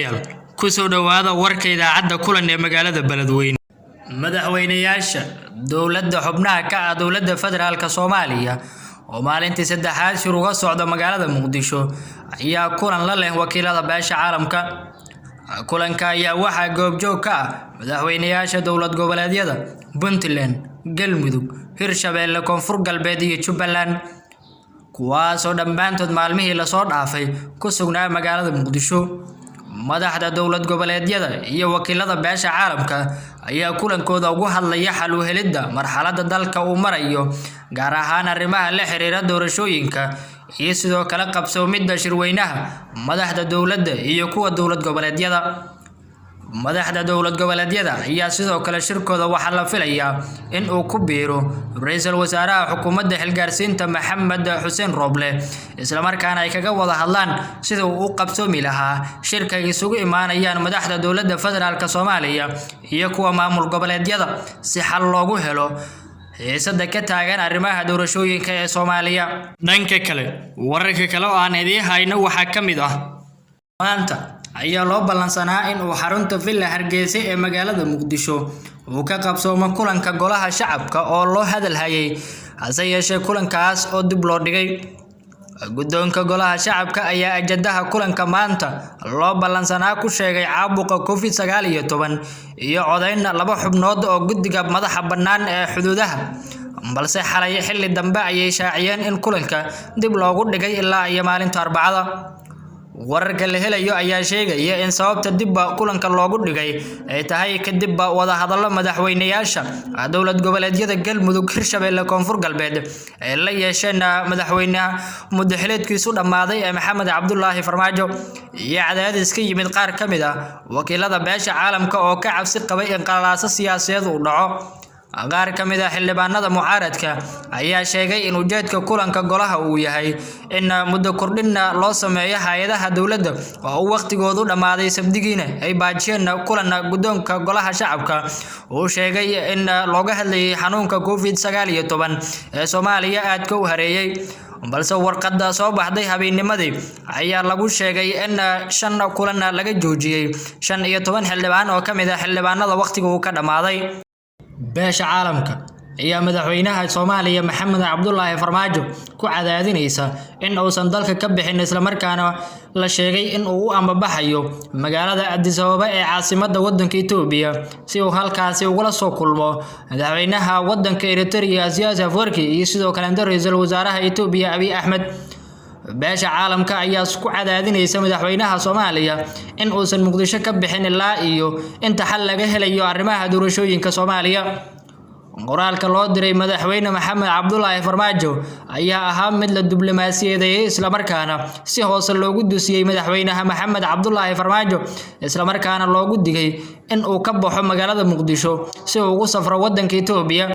Daawadayaal, ku soo dhowaada warka idaacadda Kulan ee magaalada Beledweyne. Madaxweynayaasha dowladda xubnaha ka ah dowladda federaalka Soomaaliya oo maalintii saddexaad shir uga socda magaalada Muqdisho ayaa kulan la leh wakiilada beesha caalamka. Kulanka ayaa waxaa goobjoog ka ah madaxweynayaasha dowlad goboleedyada Puntland, Galmudug, Hirshabeelle, Koonfur Galbeed iyo Jubbaland, kuwaasoo dhammaantood maalmihii lasoo dhaafay ku sugnaa magaalada Muqdisho. Madaxda dowlad goboleedyada iyo wakiilada beesha caalamka ayaa kulankooda uga hadlaya xal u helidda marxaladda dalka uu marayo, gaar ahaan arrimaha la xiriira doorashooyinka iyo sidoo kale qabsoomidda shirweynaha madaxda dowladda iyo kuwa dowlad goboleedyada. Madaxda dowlad goboleedyada ayaa sidoo kale shirkooda waxaa la filayaa in uu ku biiro ra'iisul wasaaraha xukuumadda xilgaarsiinta Maxamed Xuseen Rooble, islamarkaana ay kaga wada hadlaan sida uu u qabsoomi lahaa shirka ay isugu imaanayaan madaxda dowladda federaalka Soomaaliya iyo kuwa maamul goboleedyada si xal loogu helo xiisada ka taagan arrimaha doorashooyinka ee Soomaaliya. Dhanka kale, wararka kale oo aan idiin hayno waxaa ka mid ah: maanta ayaa loo ballansanaa in uu xarunta Villa Hargeysa ee magaalada Muqdisho uu ka qabsoomo kulanka golaha shacabka oo loo hadal hayay, hase yeeshee kulankaas oo dib loo dhigay. Guddoonka golaha shacabka ayaa ajadaha kulanka maanta loo ballansanaa ku sheegay caabuqa COVID-19 iyo codayn laba xubnood oo guddiga madaxa bannaan ee xuduudaha, balse xalay xilli dambe ayay shaaciyeen in kulanka dib loogu dhigay ilaa iyo maalinta Arbacada. Wararka la helayo ayaa sheegaya in sababta dibba kulanka loogu dhigay ay tahay kadib wadahadallo madaxweynayaasha dowlad goboleedyada Galmudug, Hirshabeelle, Koonfur Galbeed ay la yeesheen madaxweynaha muddo xileedkiisu dhammaaday ee Maxamed Cabdulaahi Farmaajo iyo cadaadis ka yimid qaar ka mid ah wakiilada beesha caalamka oo ka cabsi qabay in qalalaaso siyaasadeed uu dhaco. Qaar ka mid ah xildhibaanada mucaaradka ayaa sheegay in ujeedka kulanka golaha uu yahay in muddo kordhinna loo sameeyo hay'adaha dowladda oo uu waqtigoodu dhammaaday, Sabtigiina ay baajiyeen kulan guddoonka golaha shacabka uu sheegay in looga hadlayay xanuunka COVID-19 ee Soomaaliya aadka u hareeyay. Balse warqadda soo baxday habeennimadii ayaa lagu sheegay in shan kulan laga joojiyay 15 xildhibaan oo ka mid ah xildhibaanada waqtiga uu ka dhammaaday. Beesha caalamka ayaa madaxweynaha Soomaaliya Maxamed Cabdulaahi Farmaajo ku cadaadinaysa in uusan dalka ka bixin, islamarkaana la sheegay in uu u ambabaxayo magaalada Addis Ababa ee caasimadda waddanka Itoobiya si uu halkaasi ugula soo kulmo madaxweynaha waddanka Eritrea Isaias Afwerki iyo sidoo kale ra'iisul wasaaraha Itoobiya Abiy Axmed. Beesha caalamka ayaa ku cadaadinaysa madaxweynaha Soomaaliya in uusan Muqdisho ka bixin ilaa iyo inta xal laga helayo arrimaha doorashooyinka Soomaaliya. Qoraalka loo diray madaxweyne Maxamed Cabdulaahi Farmaajo ayaa ahaa mid la diblomaasiyadeeyay, islamarkaana si hoose loogu dusiyey madaxweynaha Maxamed Cabdulaahi Farmaajo, islamarkaana loogu digay in uu ka baxo magaalada Muqdisho si uu ugu safro waddanka Itoobiya.